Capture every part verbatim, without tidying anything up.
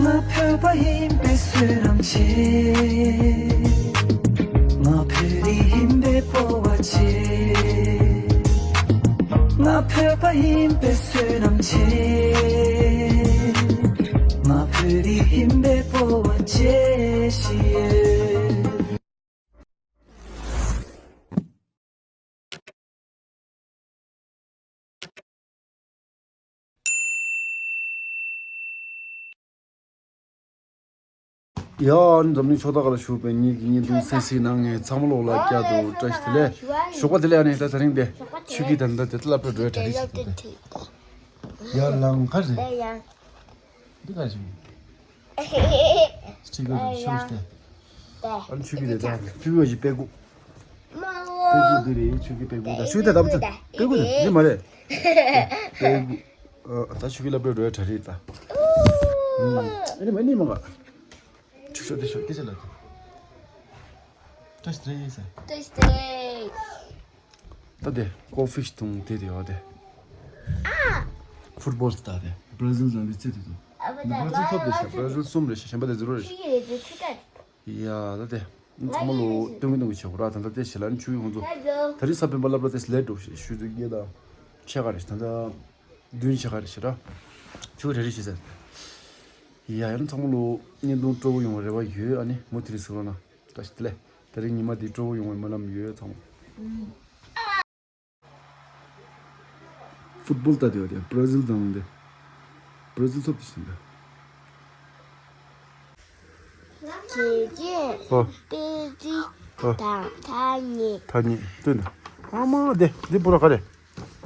ང་བོད་པ་ཡིན་པའི་བསོད་ནམས་ཆེ། ང་བོད་རིགས་ཡིན་པའི་སྤོབས་པ་ཆེ། ང་བོད་པ་ཡིན་པའི་བསོད་ནམས་ཆེ། ང་བོད་རིགས་ཡིན་པའི་སྤོབས་པ་ཆེ་ཞིག་ཡོད། ཡ། འཛམ་གླིང་ཕྱོགས་གཏོགས་ཁག་ལ་བཞུགས་པའི་ངེད་ཀྱི་བརྙན་ཐུང་གསན་གཟིགས་གནང་མཁན་ཚང་མ་ལོག་ལ་བསྐྱར་དུ་བཀྲ་ཤིས་བདེ་ལེགས། ཞོགས་པ་བདེ་ལེགས། ཨ་ནི་ད་དེ་རིང་དེ་ཆུ་སྐྱིད་ད་ལྟ་དེ་སློབ་གྲྭ་འགྲོ་ཡ་གྲ་སྒྲིག་བྱེད་དུ་དེ། ཡར་ལངས་ག་རེ་རེད། འདི་ག་རེ་བྱེད། སྤྲིན་ཀ་ཤོར་ཏེ། ཨ་ནི་ཆུ་སྐྱིད་དེ་ད་ཕུལ་བ་ཞིག་པད་ཁུག་པད་ཁུག་འདི་རེད། ཆུ་སྐྱིད་པད་ཁུག་ད་ཆུ་སྐྱིད་ད་ད་པད་ཁུག་འདི་མ་རེད། པད་ཁུག་ཨ་ད་ཆུ་སྐྱིད་སློབ་གྲྭ་འགྲོ་ཡ་གྲ་སྒྲིག་ད། ཨ་ནི་མ་ནི་མ་ག་ཆུ་ཤོར་དེ་ཤོར་སྐད་ཆ་ལ་དེ། བཀྲ་ཤིས་བདེ་ལེགས་ཟེར། བཀྲ་ཤིས་བདེ་ལེགས། ད་དེ་ཀོ་ཧྥི་ཞིག་འཐུང་དེ་དེ་ཡོད་དེ། ཨ། ཕུཊ་བོལ་ད་དེ་བྷ་ར་ཟིལ་དང་དེ་རྩེད་དེ་འདུག་ད་བྷ་ར་ཟིལ་ཐོབ་དེ་ཤག་བྷ་ར་ཟིལ་གསུམ་རེད་ཤག་གཞན་པ་དེ་ཛི་རོ་རེད་ཤག་ཡ་ད་དེ་ཚང་མ་ལོ་སྟོན་གི་སྟོན་གི་བྱེད་དགོས་ར། ད་ལྟ་དེ་ཞེ་ལ་ནི་ཆུ་ཡི་ཁོང་ཚོ་ད་རེས་ས་བོན་པ་སློབ་གྲྭ་དེ་ལེ་འགྲོ་ཞེས་ཞུ་དུས་ངེད་ད་ཆེ་ག་རེད་ད་ལྟ་བདུན་ཆེ་ག་རེད་ཤག་ར། ཆུ་རེ་རེ་ཞེས་ཟེར། ཡ་ཡང་ཚང་མ་ལོ་བརྙན་ཐུང་སྤྲོ་བོ་ཡོང་བའི་རེ་བ་ཡོད། ཨ་ནི་མུ་མཐུད་གཟིགས་རོགས་གནང་། བཀྲ་ཤིས་བདེ་ལེགས། དེ་རིང་ཉི་མ་འདི་སྤྲོ་བོ་ཡོང་བའི་སྨོན་ལམ་ཡོད་ཚང་མ། ཕུཊ་བོལ་ལྟ་དེ་བ་དེ་བྷ་ར་ཟིལ་དང་དེ་བྷ་ར་ཟིལ་ཐོབ་དེ་ཟིན་པས། ཁྱེད་ཀྱིས་ཨོ། པེ་ཅི་ཨོ། དང་ཐ་སྙད། ཐ་སྙད་སྟོན་དང་། ཨ་མ་དེ་འདི་པུ་ར་ག་རེ།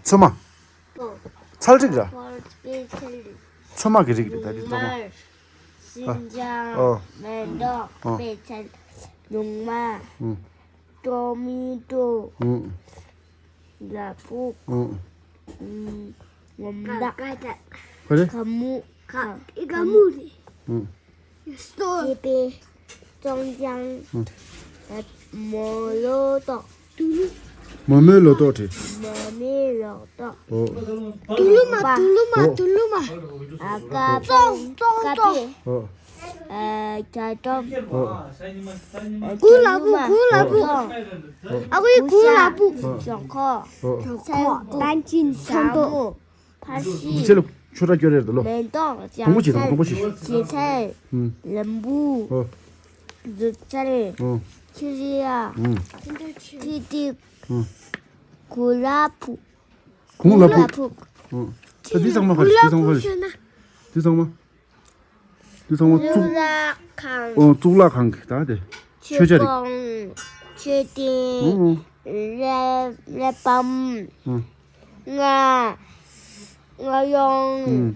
ཚོད་མ། པོ། ཚལ་རིགས་ར། ཧོར་པེ་ཚལ། ཚོད་མ་གི་རིགས་རེད་ད་འདི་ཚང་མ། མར། སིན་ཅང་། ཨོ། མེ་ཏོག་ཨོ། པེ་ཚལ། ལུང་མ། ཨུ། ཏོ་མི་ཏོ། ཨུ། ལ་ཕུག་ཨུ། ངོམ་བདག་ག་རེ། ག་མུ། ག་ག་མུ་རེད། ཨུ། སྟོ། སྐྱེས་པའི་ཙོང་ཅང་། ཨུ། མོ་ལོ་ཏོག་མོ་མོའི་ལོ་ཏོག་རེད། མོ་མོའི་ལོ་ཏོག་ཨོ། དུ་ལུ་མ། དུ་ལུ་མ། ཨོ། དུ་ལུ་མ། ཨ་ཀ་ཙོང་ཙོང་ཀ་ཙོང་པེ། ཨོ། ཨ་ཀ་ཏོམ། ཨོ། གུ་ལ་བུ། གུ་ལ་བུ། ཨོ། ཨ་ཀུ་ཡི་གུ་ལ་བུ། ཞོག་ཁོག་ཨོ། ཚལ་ཀུ། པན་ཅིན། ཤ་མུ། ཕར་ཤི། ཁྱེད་ལ་ཆོས་ར་སྐྱོ་རེད་ད་ལོ། མེ་ཏོག་བོང་བུ་ཅིག་དང་བོང་བུ་ཞིག་སྐྱེད་ཚལ། ཨུམ། ལམ་བུ། ཨོ། རྫུ་ཚལ། ཨོ། ཁྱི་རི་ཡ། ཨུམ། ཁྱི་ཏི། ཨུམ། གུ་ལ་ཕུག་གུང་ལ་ཕུག་གུ་ལ་ཕུག་ཨོ། ད་འདི་ཚང་མ་ག་རེ། འདི་ཚང་མ་ག་རེ། འདི་ཚང་མ། འདི་ཚང་མ་གཙུག་གཙུག་ལག་ཁང་། ཨོ་གཙུག་ལག་ཁང་གི་ད་དེ། མཆོད་མཆོད་ཆ་རེད། ཀོང་། མཆོད་རྟེན། ཨོ་ཨོ། གླེགས་གླེགས་བམ། ཨོ། རྔ། རྔ་ཡོང་།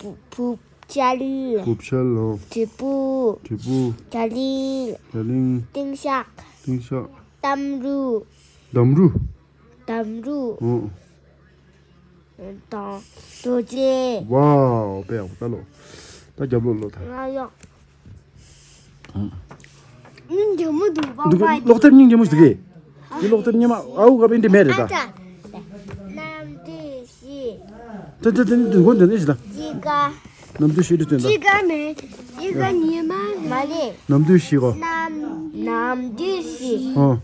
ཨོ། བུ་བུ་ཆལ། བུ་ཆལ་ལོ། དྲིལ་བུ། དྲིལ་བུ། རྒྱ་གླིང་། རྒྱ་གླིང་། ཏིང་ཤག་ཏིང་ཤག་ཏམ་རུ། འདམ་རུ། འདམ་རུ། ཨོ། དང་རྡོ་རྗེ། ཝའོ་དཔེ་ཡག་པོ་ད་ལོ། ད་རྒྱབ་ལོགས་ལོ་ད། ང་ཡོག་ཨང་། སྙིང་རྗེ་མོ་འདུག་པ། འདུག་ག་ཀློག་དེབ་སྙིང་རྗེ་མོ་ཞིག་འདུག་གས། འདི་ཀློག་དེབ་སྙེ་མ་ཨའུ་ག་པེ་འདི་མེད་རེད་ད། ཨ་ཅག་གནམ་བདེ་སྐྱིད། ད་ད་ད་འདི་མགོ་འདི་ནས་ཞིག་ད། དཔྱིད་ཀ་གནམ་བདེ་སྐྱིད་འདི་སྟོན་ད། དཔྱིད་ཀ་མེད། དཔྱིད་ཀ་ཉི་མ་མ་རེད། གནམ་བདེ་སྐྱིད་གོ་གནམ། གནམ་བདེ་སྐྱིད། ཨོ།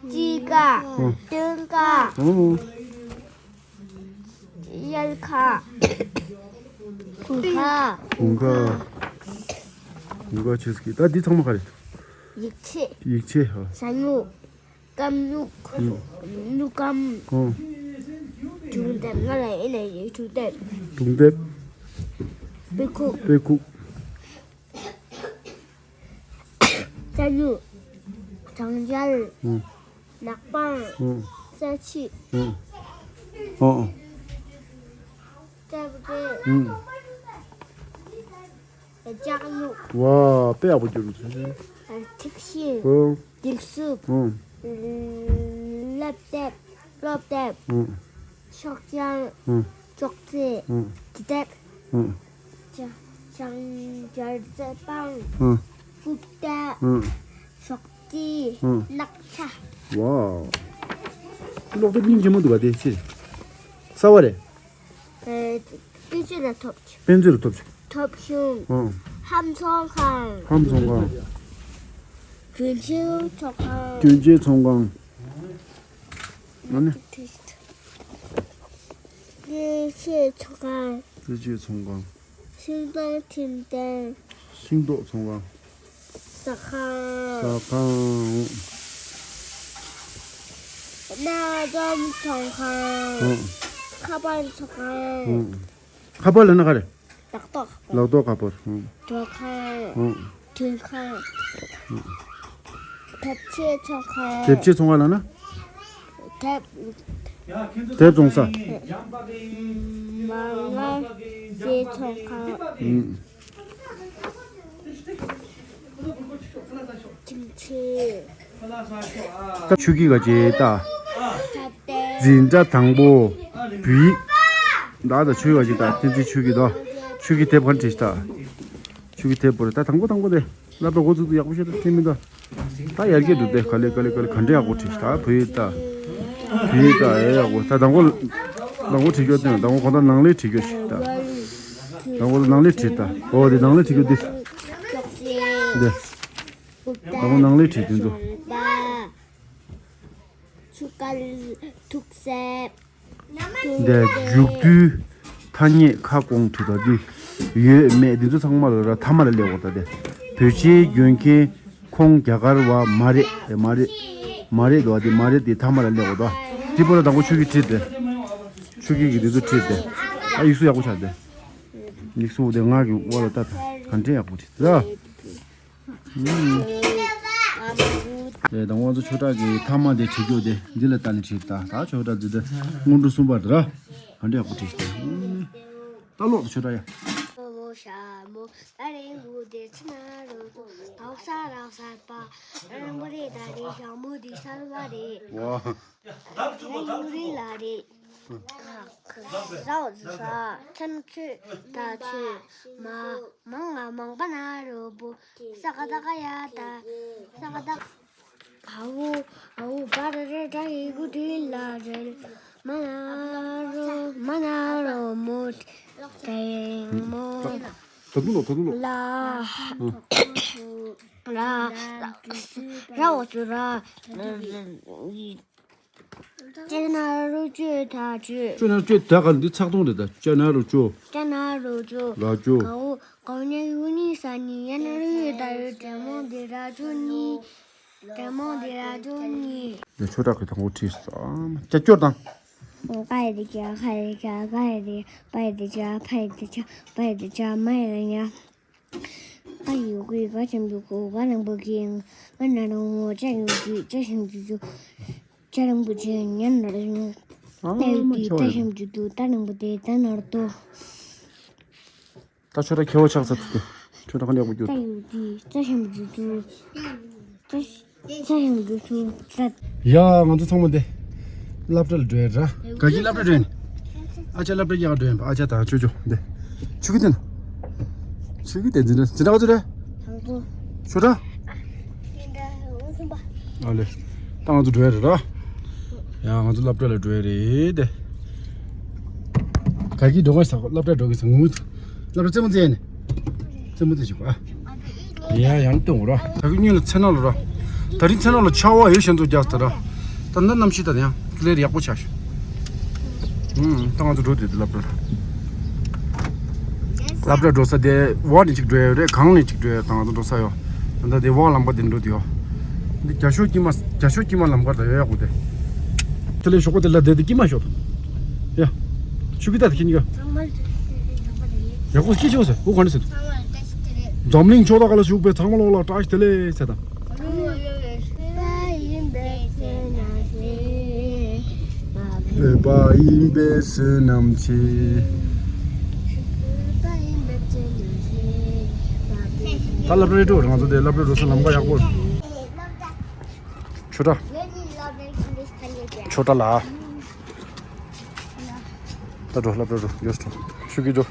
དཔྱིད་ཀ་ཨོ། སྟོན་ཀ་ཨོ། དབྱར་ཀ་དགུན་ཀ་དགུན་ཀ་དགུན་ཀ་ཆེ་སྐྱིད། ད་འདི་ཚང་མ་ག་རེད། ཡིག་ཆ། ཡིག་ཆ་ཧ། ཞ་སྨྱུག་སྐམ་སྨྱུག་ཨོ། སྨྱུག་སྐམ། ཨོ། སྒྲུང་དེབ། ང་ལ་ཡིན་ན་ཡིན་སྒྲུང་དེབ། སྒྲུང་དེབ། དཔེ་ཁུག་དཔེ་ཁུག་རྩ་སྨྱུག་གྲང་འཇལ། ཨོ། ནག་པང་། ཨོ། ས་ཕྱེ། ཨོ། ཨོ་ཨོ། ལྕགས་རི། ཨོ། ལྕགས་སྨྱུག་ཝ། དཔེ་ཡག་པོ་བསྒྱུར་འདུག་ཐིག་ཤིང་། ཨོ། འགྱིག་སུབ། ཨོ། སློབ་དེབ། སློབ་དེབ། ཨོ། ཤོག་བྱང་། ཨོ། ཅོག་ཙེ། ཨོ། འབྲི་དེབ། ཨོ། བྱང་བྱང་སྦྱར་རྩི་སྤང་། ཨོ། རྐུབ་སྟེགས། ཨོ། ཤོག་རྩི། ཨོ། སྣག་ཚ། ཝའོ། ཀློག་དེབ་སྙིང་རྗེ་མོ་འདུག་ག་དེ་ཕྱིར། གསར་བ་རེད། ཨེ། དཔེ་མཛོད་ལ་ཐོབ་ཆེ། དཔེ་མཛོད་ལ་ཐོབ་ཆེ། ཐོབ་གཞུང་། ཨང་། ལྷམ་ཚོང་ཁང་། ལྷམ་ཚོང་ཁང་། གྱོན་ཆས་ཚོང་ཁང་། གྱོན་ཆས་ཚོང་ཁང་། ཨ་ནི། རྩེད་ཆས་ཚོང་ཁང་། རྩེད་ཆས་ཚོང་ཁང་། ཤིང་ཏོག་ཁྲིམས་ལྡན། ཤིང་ཏོག་ཚོང་ཁང་། ཟ་ཁང་། ཟ་ཁང་། གནའ་སྒྲོམ་ཚོང་ཁང་། ཨང་། ཁ་པར་ཚོང་ཁང་། ཨང་། ཁ་པར་ལབ་ན་ག་རེ། ལག་ཐོགས་ཁ་པར། ལག་ཐོགས་ཁ་པར། ཨང་། དྲོད་ཁང་། ཨང་། དྲོད་ཁང་། དེབ་ཆས་ཚོང་ཁང་། དེབ་ཆས་ཚོང་ཁང་ལབ་ན། དེབ། དེབ་བཙོང་ས། མ་དངུལ་ཚོང་ཁང་། ཨང་། ཁྱིམ་ཆས། ད་ཆོས་སྐྱིད་ག་ཅེ་ད། འཛིན་གྲྭ་དང་པོ། བོད་ཡིག་ད་ད་ཆོས་སྐྱིད་ག་ཅེ་ད་བསྟན་འཛིན་ཆོས་སྐྱིད་ད། ཆོས་སྐྱིད་དེབ་ག་འདྲ་བྲིས་ད། ཆོས་སྐྱིད་དེབ་པོ་རེད་ད་དང་པོ་དང་པོ་དེ། སློབ་གྲྭ་འགོ་བཙུགས་དུས་ཡག་པོ་ཤོད་ད་དེ་མིན་ད། ད་ཡར་རྒྱས་འགྲོ་དེ་ག་ལེ་ག་ལེ་ག་ལེ་ག་འདྲ་ཡག་པོ་བྲིས་ད་བོད་ཡིག་ད། བོད་ཡིག་ད་ཨེ་ཡག་པོ་ད་དང་པོ། དང་པོ་བྲིས་རྒྱུ་དེ་དང་པོ་གང་ལྟར་ནང་ལས་བྲིས་རྒྱུ་ཞིག་ད། དང་པོ་ནང་ལས་བྲིས་ད། ཨོ་དེ་ནང་ལས་བྲིས་རྒྱུ་དེ། དེ། དང་པོ་ནང་ལས་བྲིས་དེ་ཚོ། ཆུ་ཀ་ཐུག་སེ། དེ་མཇུག་བསྡུའི་ཐ་སྙད་ཁ་སྐོང་བྲིས་པ་འདི་ཡོད་མེད་འདི་ཚོ་ཚང་མ་ལ་ར་མཐའ་མ་ལ་སླེབས་འོ་ད་དེ། བོད་ཆས་གྱོན་མཁན་ཁོང་རྒྱ་གར་བ་མ་རེད་མ་རེད། མ་རེད་འདུག་བ་དེ་མ་རེད་དེ་མཐའ་མ་ལ་སླེབས་འོ་ད། དེ་པོ་ལ་དང་པོ་ཆོས་ཀྱི་བྲིས་ཏེ། ཆོས་ཀྱི་གི་འདི་ཚོ་བྲིས་ཏེ། ཨ་ཡིག་གཟུགས་ཡག་པོ་ཆགས་ཏེ། ཡིག་གཟུགས་དེ་ང་གི་དབར་ལ་ལྟ་ད་ག་འདྲས་ཡག་པོ་བྲིས་ད། ཨེ་ད་ང་ཚོ་ཆོས་གྲགས་ཀྱི་མཐའ་མ་དེ་བྲིས་རྒྱུ་དེ་འདི་ལ་ལྟ་ནས་བྲིས་ད། ད་ཆོས་གྲགས་འདི་ད་སྔོན་འགྲོ་གསུམ་པ་དེ་ར་ག་འདྲས་ཡག་པོ་བྲིས་ད། ད་ལོག་ཆོས་གྲགས་ཡ། ལོ་ལོ་ཞྭ་མོ་ད་རེ་མགོ་དེ་ཚི་ན་རོ་ཚོ་ཐོག་ས་རག་སར་པ་རང་མོ་རེ་ད་རེ་ཞྭ་མོ་དེ་གསར་བ་རེད། ཝ། ད་ཡུ་རི་ལ་རེད། ཟའོ་ཟ་ཚན་ཚོད་ད་ཚོད་མ་མང་ང་མང་པ་ན་རོ་པོ་ས་ག་ད་ག་ཡ་ད་ས་ག་ད། ཨ་བུ་ཨ་བུ་པ་ར་ར་ད་ཡི་གུ་དུ་ལ་རེད། མ་ན་རོ་མ་ན་རོ་མོ་དེ་མོ་ད་དུང་ལོ་ད་དུང་ལོ། ལ་ལ་ར་འོ་ཚོ་ར་ཅེ་ན་རོ་ཅོ་ད་ཅོ། ཅོ་ན་ཅོ་ད་ག་འདི་ཚག་ཐུང་རེད་ད་ཅེ་ན་རོ་ཅོ། ཅེ་ན་རོ་ཅོ། ལ་ཅོ། ག་འོ་ག་འོ་ཉ་ཡུ་ནི་ས་ནི་ཡ་ན་རོ་ཡོ་ད་ཡོ་ཅེ་མོ་འདི་ར་ཅོ་ནི། དེ་མོ་དེ་ར་ཅོ་ནི། ནས་ཆོས་གྲགས་ཀྱི་དང་པོ་བྲིས་སོ། ཀྱ་ཀྱོར་དང་། ཀ་ཡི་དེ་ཀྱ་ཁ་ཡི་ཀྱ་ག་ཡི་དེ་པ་ཡི་དེ་ཀྱ་ཕ་ཡི་དེ་ཀྱ་པ་ཡི་དེ་ཀྱ་མ་ཡི་ལ་ཉ། ཀ་ཡི་གུ་ཡི་ག་ཆེན་པོ་གུ་ག་རིང་པོ་གི་ང་ན་རོ་ངོ་ཅ་ཡོ་གི་ཅ་ཆེན་པོ་ཅུ་ཅ་རིང་པོ་ཅི་ཉན་ན་ར་ཉོ། ཨ་ཏ་ཡུ་མ་གི་ཆོ་ཏ་ཡ། ཆེན་པོ་ཅུ་ཏུ་ཏ་ནང་པོ་དེ་ཏ་ནར་ཏོ། ད་ཆོས་གྲགས་ཁྱེད་བ་ཆགས་ཚར་ཚུལ་དེ། ཆོས་གྲགས་ཁ་ནས་ཡག་པོ་རྒྱུགས། ད་ཡོད་དེ་ད་ཞིམ་རྒྱུ་དུ། ད་ད་ཞིམ་རྒྱུ་དུ་ད། ཡ་ང་ཚོ་ཚང་མ་འདི། སློབ་གྲྭ་ལ་འགྲོ་ཡ་ར། ག་གི་སློབ་གྲྭ་འགྲོ་ཡ་ནི། ཨ་ཅག་སློབ་གྲྭ་རྒྱག་འགྲོ་ཡ་ཨ་ཅག་དང་ཅོ་ཅོ་འདི། ཆུ་གི་དེ་ན། ཆུ་གི་དེ་འཛིན་གྲྭ་འཛིན་གྲྭ་ག་ཚོད་རེད། དང་པོ། ཆོས་གྲགས། ཨ་ལེ། ད་ང་ཚོ་འགྲོ་ཡ་རེད་ར། ཡ་ང་ཚོ་སློབ་གྲྭ་ལ་འགྲོ་ཡ་རེད་དེ། ག་གི་འགྲོ་ག་ས་སློབ་གྲྭ་འགྲོ་གི་ས་ངུ། སློབ་གྲྭ་རྩེད་མོ་རྩེ་ནས། རྩེད་མོ་རྩེ་བྱེད་གོ་ཨ། ཡ་ཡང་སྟོན་གོ་ར། ད་གི་སྔོན་ལ་ཚེ་ན་ལོ་ར། ད་རིང་ཚེ་ན་ལོ་ཆར་པ་ཡོད་ཞེན་དུ་རྒྱག་ད་ར། ད་ནི་གནམ་གཤིས་ད་ཡང་ཀླད་ཡག་པོ་ཆགས་ཤག་ཨུམ། ད་ང་ཚོ་འགྲོ་དུས་དེ་སློབ་གྲྭ་ལ། སློབ་གྲྭ་འགྲོ་ས་དེ་བར་ནས་གཅིག་འགྲོ་ཡ་རེད། གང་ནས་གཅིག་འགྲོ་ཡ་དང་ང་ཚོ་འགྲོ་ས་ཡོད། ད་ལྟ་དེ་བར་ལམ་ཁ་དེ་འགྲོ་དུས་ཡོད། འདི་རྒྱ་ཤོག་དཀྱིལ་མ་རྒྱ་ཤོག་དཀྱིལ་མ་ལམ་ཁ་ད་ཡོད་ཡག་པོ་དེ། དེ་ལས་ཞོགས་པ་དེ་ལ་བསྡད་དེ་དཀྱིལ་མ་ཞོག་ཡ། ཆུ་གི་ད་དེ་ཁྱེད་གཉིས་ཀ་ཚང་མ་ལ་བཀྲ་ཤིས་བདེ་ལེགས། ཡག་པོ་སྐྱིད་ཆོག་ཟེར་འུ་ག་ནས་ཟེར། ཚང་མ་ལ་བཀྲ་ཤིས་བདེ་ལེགས། འཛམ་གླིང་ཕྱོགས་མཐའ་ཁག་ལ་བཞུགས་པའི་ཚང་མ་ལོག་ལ་བཀྲ་ཤིས་བདེ་ལེགས་ཟེར་དང་། བོད་པ་ཡིན་པའི་བསོད་ནམས་ཆེ། བོད་པ་ཡིན་པའི་བསོད་ནམས་ཆེ། བོད་པ་ཡིན་པའི་བསོད་ནམས་ཆེ། ད་སློབ་གྲྭའི་འགྲོ་རང་ཚོ་དེ་སློབ་གྲྭའི་འགྲོ་ས་ལམ་ཁ་ཡག་པོ། ཆོས་གྲགས། ཆོས་གྲགས་ལ། ད་འགྲོ་སློབ་གྲྭ་འགྲོ་ཡོད་འགྲོ། ཆུ་གི་འགྲོ།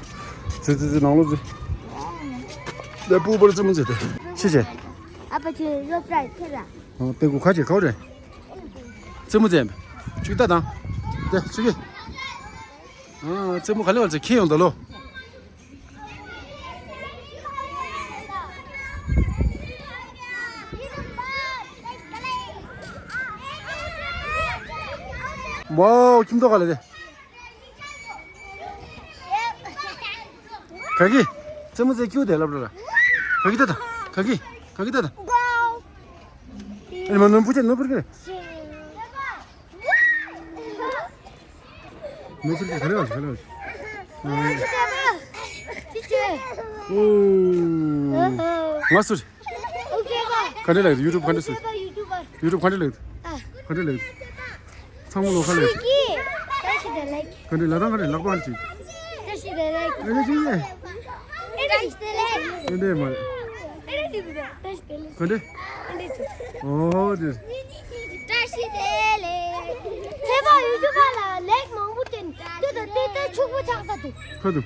ཙི་ཙི་ཙི་ནང་ལོགས་ཙི། ལས་སྤུ་བར་ཙི་མོ་ཙི་དེ། ཤི་ཆེ། ཨ་ཕ་ཁྱོད་སློབ་གྲྭར་ཁྱེར་ར། ཨ་དེ་གུ་ཁ་ཆེ་ཁའོ་རེད། ཙི་མོ་ཙི་ཡིན་པས། ཆུ་གི་ད་དང་། དེ་ཆུ་གི། ཨ་ཙི་མོ་ག་ལེ་བར་ཙི་ཁྱེར་ཡོང་ད་ལོ། ཝའོ། ཁྱིམ་ཐོག་ག་ལ་དེ། ག་གི། རྩེད་མོ་རྩེ་ཁྱུ་དེ་ལབ་ར། ག་གི་ད་ད། ག་གི། ག་གི་ད་ད། ཨ་ནི་མ་ནོར་བུ་ཅན་ནོར་བུར་གི། ནོར་བུར་གི་ག་རེ་བ་ག་རེ་བ། ཨོ། ང་སུ། ག་འདྲ་ལབ་ཡོད། ཡུ་ཊུབ་ག་འདྲ་སུ། ཡུ་ཊུབ་ག་འདྲ་ལབ་ཡོད། ག་འདྲ་ལབ་ཡོད། ཚང་མ་ལོ་ཁ་ལབ་ཡོད། བཀྲ་ཤིས་བདེ་ལེགས། ག་འདྲ་ལབ་དང་ག་འདྲ་ལག་པ་ཅིག་བཀྲ་ཤིས་བདེ་ལེགས། ཨེ་རེད་ཅིག་ཡེ། བཀྲ་ཤིས་བདེ་ལེགས། ག་འདྲ་མ་རེད། བཀྲ་ཤིས་བདེ་ལེགས། ག་འདྲ། ཨོ་དེ། བཀྲ་ཤིས་བདེ་ལེགས། ཚེ་དཔག་ཡུ་ཊུབ་པ་ལ་ལེགས་མང་པོ་བསྟན། དེ་དང་དེ་ལྟར་ཕྱུག་པོ་ཆགས་ད་དུ། ཁ་དུ།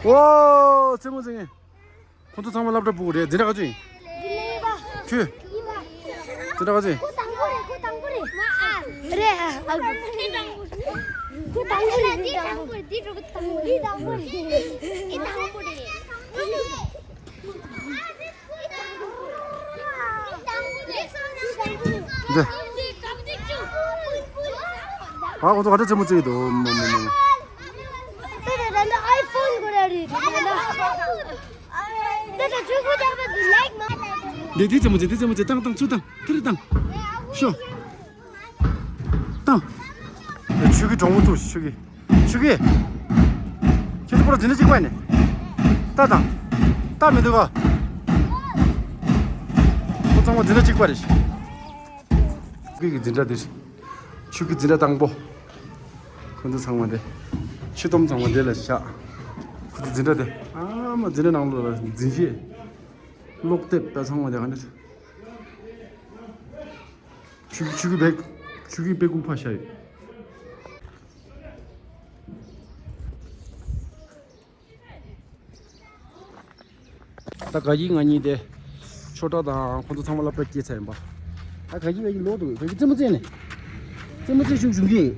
ཨོ་རྩེད་མོ་རྩེ་མཁན། ཁོང་ཚོ་ཚང་མ་སློབ་གྲྭ་ཕྲུ་གུ་རེད། འཛིན་གྲྭ་ག་ཚོད་ཡིན། འཛིན་གྲྭ་གཉིས་པ། ཁྱོད། གཉིས་པ། འཛིན་གྲྭ་ག་ཚོད་ཡིན། ཁོ་དང་པོ་རེད། ཁོ་དང་པོ་རེད། མ་ཨ། རེད་ཨ། ཨ། ཁོ་དང་པོ་རེད། འདི་དང་པོ་རེད། འདི་དང་པོ་རེད། འདི་དང་པོ་རེད། འདི། ཨ། ཁོང་ཚོ་ག་འདྲ་རྩེད་མོ་རྩེ་གི་འདུག་མ་མ་མ་མ། ད་ད་ད་ད་ཨའི་ཕོན་གོ་ར་རེད། ད་ད་ད་ད་ད་ཆུ་ཁུ་ད་ད་ལེགས་མ། འདི་འདི་རྩེད་མོ་རྩེ། འདི་རྩེད་མོ་རྩེ། བཏང་བཏང་ཚུར་བཏང་། དེ་རུ་བཏང་། ཤོ། བཏང་། ཆུ་གི་གྲོགས་མོ་ཚོ། ཆུ་གི། ཆུ་གི། ཁྱེད་ཚོ་པོ་ར་འཛིན་གྲྭ་གཅིག་པ་ནི། ལྟ་དང་། ལྟ་མི་འདུག་ག་ཁོ་ཚང་མ་འཛིན་གྲྭ་གཅིག་པ་རེད། ཆུ་གི་འཛིན་གྲྭ་འདི་རེད། ཆུ་གི་འཛིན་གྲྭ་དང་པོ། ཁོ་ཚོ་ཚང་མ་འདི། ཆུ་དོམ་ཚང་མ་འདི་ལ་བཞག་ཁོ་ཚོ་འཛིན་གྲྭ་འདི། ཨ་མ་འཛིན་གྲྭ་ནང་ལོགས་ལ་འཛིན་གཞི། ཀློག་དེབ་ད་ཚང་མ་འདི་ག་འདྲ། ཆུ་གི་ཆུ་གི་བེག་ཆུ་གི་བེག་ཀུ་ཕ་ཤ་ཡོད། ད་ག་གི་ང་གཉིས་དེ། ཆོས་གྲགས་དང་ཁོང་ཚོ་ཚང་མ་སློབ་གྲྭ་སྐྱེལ་ཚར་ཡིན་པ། ད་ག་གི་ང་གཉིས་ལོག་འདུག་ག་གི་རྩེད་མོ་རྩེ་ནས། རྩེད་མོ་རྩེ་ཤུགས་ཞུགས་ཀྱི།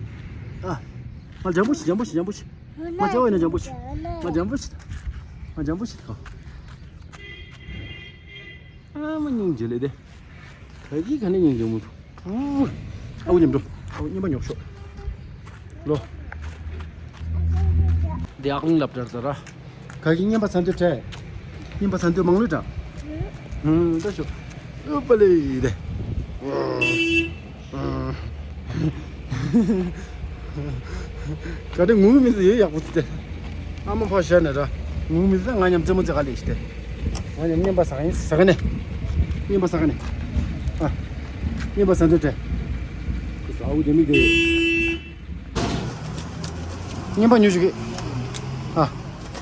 ཨ། ང་འཇམ་པོ་ཞིག་འཇམ་པོ་ཞིག་འཇམ་པོ་ཞིག་ང་ཅག་བས་ན་འཇམ་པོ་ཞིག་ང་འཇམ་པོ་ཞིག་ང་འཇམ་པོ་ཞིག་ཨ་མ་སྙིང་རྗེ་ལེ་དེ། ག་གི་ག་ནས་སྙིང་རྗེ་མོ་འདུག་ཨ་ཁུ་མཉམ་འགྲོ། ཨ་ཁུ་རྔན་པ་ཉོ་ཤོག་ལོ། འདི་ཨག་ལིང་ལབ་དྲར་ཟ་ར། ག་གི་རྔན་པ་ཟ་འདོད་དྲ། རྔན་པ་ཟ་འདོད་མང་ལོས་དྲ། ཧུམ་ད་ཤོག་ཨུ་པ་ལེ་དེ། ག་དེ་ངུ་མི་ཟེར་ཡོད་ཡག་པོ་ཟེར་ཏེ། ཨ་མ་ཕ་ཤ་ནས་ར། ངུ་མི་ཟེར། ང་མཉམ་རྩེད་མོ་རྩེ་ག་ལས་ཤི་ཏེ། ང་མཉམ་རྔན་པ་ཟ་ག་ཡིན་ཟ་ག་ནས། རྔན་པ་ཟ་ག་ནས། ཨ། རྔན་པ་ཟ་འདོད་དྲ། ཁུ་ཟ་འུ་དེ་མི་དེ། རྔན་པ་ཉོ་ཞུ་གི་ཨ།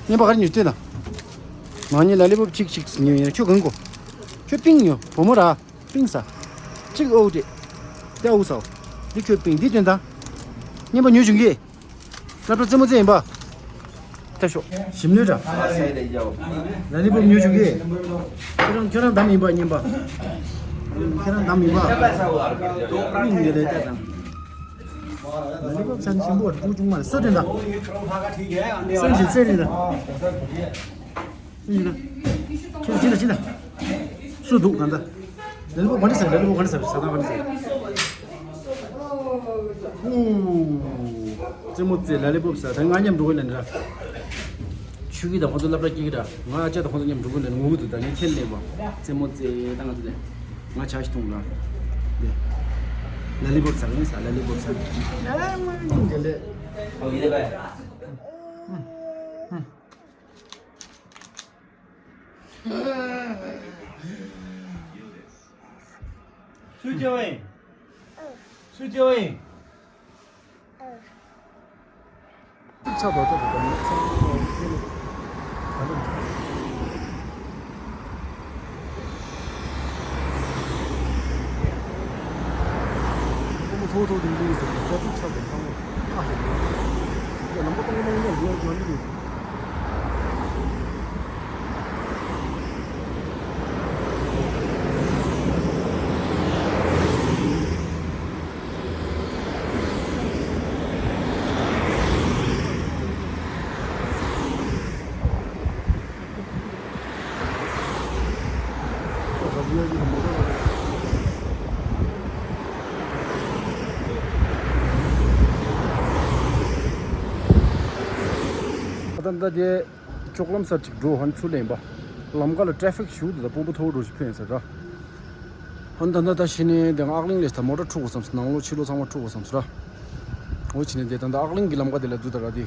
རྔན་པ་ག་རེ་ཉོ་ལྟོས་ན། ང་གཉིས་ལ་ལི་པོབ་གཅིག་གཅིག་ཉོ་ཡིན། ཁྱོད་གང་དགོས། ཁྱོད་པིང་ཉོ། བུ་མོ་ར། པིང་ཟ། གཅིག་ཨོ་ཏེ། ཏེ་ཨུ་ཟའོ། འདི་ཁྱོད་པིང་འདི་སྟོན་དང་། རྔན་པ་ཉོ་བྱུང་གི་སློབ་གྲྭ་རྩེད་མོ་རྩེ་ཡིན་པ། ལྟ་ཤོག་ཞིམ་ནུས་འདྲ། ལ་ལི་པོབ་ཉོ་བྱུང་གི་ཁྱོད་རང་ཁྱོད་རང་འདམ་ཡིན་པ་རྔན་པ། ཁྱོད་རང་འདམ་ཡིན་པ། པིང་འདི་ལས་ལྟ་དང་། ལ་ལི་པོབ་ཚན་ཞིམ་པོ་བ་ཅུང་ཅུང་མ་རེད། སོ་སྟོན་དང་། སོན་ཞིག་རྩེ་རེད་དང་། ཁྱེད་ཅི་ལ་ཅི་ལ། སུ་འདུག་ག་འདྲ། ལ་ལི་པོབ་ག་འདྲ་ཟ། ལ་ལི་པོབ་ག་འདྲ་ཟ། ཟ་སྟངས་ག་འདྲ་ཟ། ཧུ། རྩེད་མོ་རྩེ་ལ་ལི་པོབ་ཟ། ད་ང་མཉམ་འགྲོ་གི་ལ་འདྲ། ཆུ་གི་དང་ཁོང་ཚོ་སློབ་གྲྭ་སྐྱེལ་གི་འདྲ། ང་ཅག་དང་ཁོང་ཚོ་མཉམ་འགྲོ་གི་ལ་ངུ་གི་འདུག་ད་ངས་ཁྱེད་ལེན་པ། རྩེད་མོ་རྩེ་ད་ང་ཚོ་ལེན། ང་ཇ་ཞིག་འཐུང་ལ། ལ་ལི་པོབ་ཟ་གི་ཡིན་ཟ། ལ་ལི་པོབ་ཟ། ཨ་མ་འདི་ལས། སུས་སྐྱེལ་བ་ཡིན། སུས་སྐྱེལ་བ་ཡིན། ཆགས་པ་ལྟ་བུ་དང་ཚང་མ་ཚང་མ་ཚང་མ་ཚོགས་ཐོག་ཏུ་འདུག་ཟེར་ཏེ་ཆགས་པ་ཚང་མ་ཨ་ཧེ། ཡ་ལམ་པ་གཏོང་གི་མ་ཡིན་ན་ཡོད་ཡོད་འདུག་ད་ལྟ་དེ་ཅོག་ལམ་སར་ཅིག་འགྲོ་ཧན་ཚུར་ལེན་པ། ལམ་ཁ་ལ་ཊེ་ཕིག་ཞུགས་འདུག་ད་དཔོན་པོ་ཐོག་འགྲོ་ཞིག་ཕན་ཟེར་ར། ཧན་ད་ད་ད་ཤི་ནས་དེ་ཨག་གླིང་ལས་ད་མོ་ཊ་འཁྲུག་དགོས་བསམ་སོང་། ནང་ལོགས་ཕྱི་ལོགས་ཚང་མ་འཁྲུག་དགོས་བསམ་སོང་ར། འོ་ཕྱི་ནས་དེ་ད་ད་ཨག་གླིང་གི་ལམ་ཁ་དེ་ལ་འདུག་ད་ར་དེ།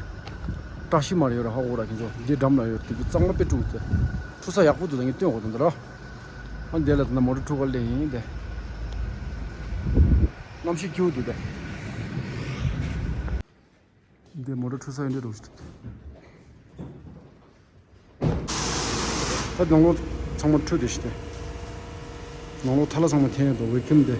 བཀྲ་ཤིས་མར་ཡོད་ར་ཧ་འོ་ར་ཁྱེད་ཚོ་དེ་འགྲམ་ལ་ཡོད་དེ་གཙང་མ་དཔེ་འཁྲུག་དེ། འཁྲུག་ས་ཡག་པོ་འདུག་ད་ངས་སྟོན་དགོས་ད་ད་ར། ཨ་འདི་ལ་ད་མོ་ཊ་འཁྲུག་ག་ལེ་ཡིན་ཏེ། གནམ་གཤིས་སྐྱིད་པོ་འདུག་ཏེ། འདི་མོ་ཊ་འཁྲུག་ས་ཡིན་འདྲ་འགྲོ་ཞིག་འདུག་ཏེ། ད་ནང་ལོགས་ཚང་མ་འཁྲུག་བསྡད་ཤག་སྟེ། ནང་ལོགས་ཐལ་བ་ཚང་མ་འཐེན་ཡོད་དོ་ཝེ་ཁྱུམ་དེ།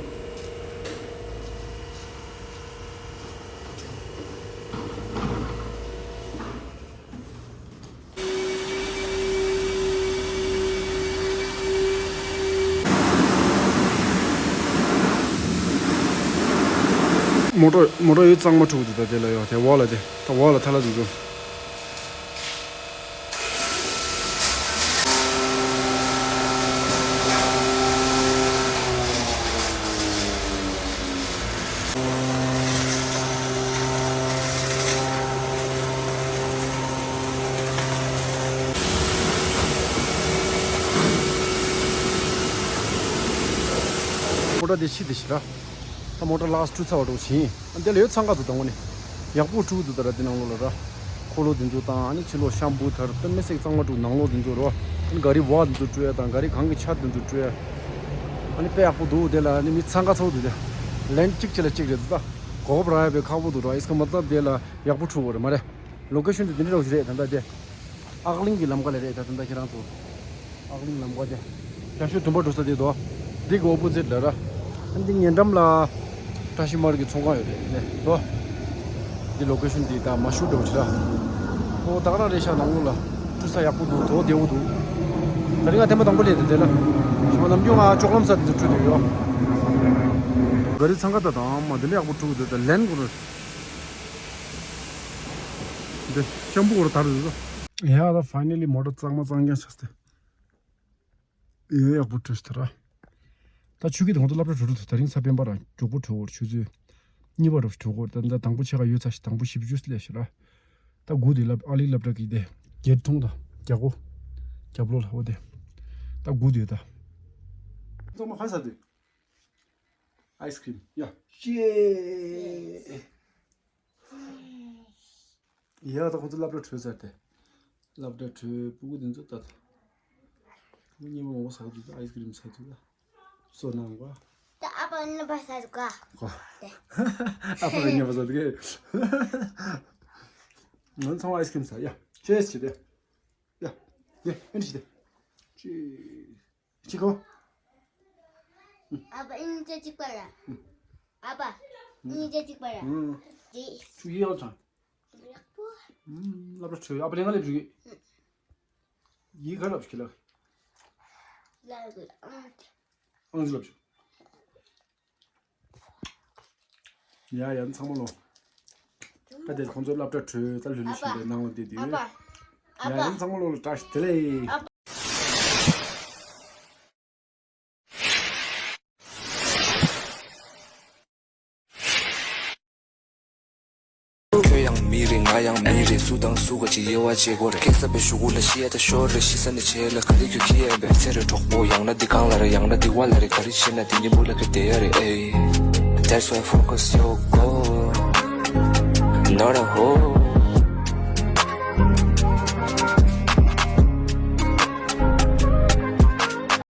མོ་ཊ་མོ་ཊ་ཡོད་གཙང་མ་འཁྲུག་འདུག་ད་དེ་ལ་ཡོད་དེ་འོག་ལ་དེ་ད་འོག་ལ་ཐལ་བ་འདུག་འདུག་མོ་ཊ་དེ་ཕྱི་དེ་ཕྱི་ར། ད་མོ་ཊ་ལགས་འཁྲུག་ཚར་བ་འགྲོ་ཕྱིན། ཨ་འདི་ལ་ཡོད་ཚང་ཁ་ཚོ་དང་པོ་ནས། ཡག་པོ་འཁྲུག་འདུག་ད་ར་དེ་ནང་ལོགས་ལ་ར། འཁོར་ལོ་དེ་ཚོ་དང་ཨ་ནི་ཕྱི་ལོགས་ཤམ་བུ་ཐར་དཔེ་མི་སྲིད་གཙང་མ་འཁྲུག་ནང་ལོགས་དེ་ཚོ་ར། ཨ་ནི་ག་རི་བ་དེ་ཚོ་སྤྲོད་ཡ་དང་ག་རི་གང་གི་ཆ་དེ་ཚོ་སྤྲོད་ཡ། ཨ་ནི་དཔེ་ཡག་པོ་འདུག་དེ་ལ་ཨ་ནི་མི་ཚང་ཁ་ཚོ་འདུག་དེ། ལན་གཅིག་བྱས་ལ་གཅིག་རེད་འདུག་ད། གོ་སྐབས་རག་ཡ་པའི་ཁག་པོ་འདུག་ར་ཨིས་ཀ་མ་ཏབ་དེ་ལ་ཡག་པོ་འཁྲུག་གོ་རེད་མ་རེད། ལོ་ཀེ་ཤོན་དེ་འདི་འདྲ་ཞིག་རེད་ད་ལྟ་དེ། ཨག་གླིང་གི་ལམ་ཁ་ལ་རེད་ད་ད་ལྟ་ཁྱེད་རང་ཚོ། ཨག་གླིང་ལམ་ཁ་དེ། རྒྱ་ཤོད་དུམ་པ་འགྲོ་ས་དེ་དོ། འདི་གི་ཨོ་པོ་ཛིཊ་ལ་ར། ཨ་འདི་ཉེ་འགྲམ་ལ། བཀྲ་ཤིས་མར་གྱི་ཚོང་ཁང་ཡོད་རེད་ནས་དོ། འདི་ལོ་ཀེ་ཤོན་འདི་ད་མ་ཤུ་འགྲོ་ཆེ་ར། ཨོ་ད་ག་རང་རེད་ཤག་ནང་ལོགས་ལ། འཁྲུག་ས་ཡག་པོ་འདུག་དོ་བདེ་བོ་འདུག་ད་རིང་ང་ཐེངས་མ་དང་པོ་སླེབས་དེ་དེ་ལ། ཞི་མ་ནམ་རྒྱུན་ང་ཅོག་ལམ་ས་དེ་ཚོ་འཁྲུག་བསྡད་ཡོད། ག་རི་ཚང་ཁ་ད་དང་མ་དེ་འདྲ་ཡག་པོ་འཁྲུག་འདུག་ད་ལན་གོ་ར། འདི་ཤམ་བུ་གོ་ར་དར་འདུག་ཡ་ད་ཕའི་ནལ་ལི་མོ་ཊ་གཙང་མ་གཙང་རྐྱང་ཆགས་ཏེ། ཡོད་ཡག་པོ་བྲོས་ཏེ་ར། ད་ཆུ་ཁྱི་དེ་ཁོང་ཚོ་སློབ་གྲྭ་གྲོལ་འགྲོ་ཐུབ་ད་རིང་ས་སྤེན་པ་ར་མགྱོགས་པོ་གྲོལ་བར་ཆུ་ཚོད་གཉིས་པ་རུ་གྲོལ་བར་ད་ད་དང་པོ་ཕྱེད་ཀ་ཡོད་ཚ་ཞིག་དང་པོ་བཞི་བཅུ་སླེབས་ཤག་ར། ད་དགུ་དེ་སློབ་ཨ་ལི་སློབ་གྲྭ་གི་དེ་གེ་ཊི་མཐོང་ད་རྒྱ་སྒོ་རྒྱབ་ལོགས་ལ་འོ་དེ་ད་དགུ་དེ་ད། ཚང་མ་ཧ་ས་དེ་ཨའི་སི་ཀྲིམ་ཡ་ཅེ། ཡ་ད་ཁོ་ཚོ་སློབ་གྲྭ་གྲོལ་ཚར་ཏེ། སློབ་གྲྭ་གྲོལ་སྤུ་གུ་དེ་ཚོ་ད། སྤུ་གུ་སྙེ་མ་མང་པོ་ཟ་གི་འདུག་ད་ཨའི་སི་ཀྲིམ་ཟ་འདུག་ད། སོ་ནང་ག་ད་ཨ་ཕ་ནི་པ་ཟ་འདུག་ག་ཨ་ཕ་ནི་པ་ཟ་འདུག་ག་ང་ཚང་མ་ཨའི་སི་ཀྲིམ་ཟ་ཡ་ཅེས་བྱེད་དེ། ཡ་ཡ་ཨེ་འདྲ་བྱེད་དེ། ཅེས། གཅིག་གོ། ཨ་ཕ་ཨིན་ཅེ་གཅིག་པ་ར། ཨ་ཕ་ཨིན་ཅེ་གཅིག་པ་ར། ཨུམ། ཅི། ཆུ་ཡི་ཡོད་ཚང་། ཡག་པོ། ཨུམ་སློབ་གྲྭ་ཆོས་ཨ་ཕ་ལེ་ང་ལེབ་ཞུ་གི། ཡི་ག་ལབ་ཞིག་ལ། ལ་གི་ཨང་། ཨང་ཅི་ལབ་ཞིག་ཡ་ཡ་ཚང་མ་ལོ། ད་དེ་ཁོང་ཚོ་སློབ་གྲྭ་གྲོལ་ད་ལྷོད་ལྷོད་བཞིན་པའི་ནང་ལ་བསྡད་དུས། ཨ་ཕ། ཡ་ཡ་ཚང་མ་ལོ་ལ་བཀྲ་ཤིས་བདེ་ལེགས། ཁྱོད་ཡང་མི་རེད་ང་ཡང་མི་རེད། སུ་དང་སུ་ག་ཅིག་དབྱེ་བ་འབྱེད་དགོས་རེད། སྐད་ས་པའི་གཞུག་གུ་ལ་ཤི་ཡ་ད་ཤོར་རེད། ཤི་ས་ནས་བྱས་ལ་ག་རེ་ཁྱོད་ཁྱི་ཡན་པས་ཚེ་རེ་གྲོགས་པོ་ཡང་ན་འདི་གང་ལ་རེད། ཡང་ན་འདི་བ་ལ་རེད། ག་རེ་བྱེད་ན་འདི་ཉིན་མོ་ལ་ག་བསྡད་ཡ་རེད། ཨེ། That's why focus your goal, not a hole.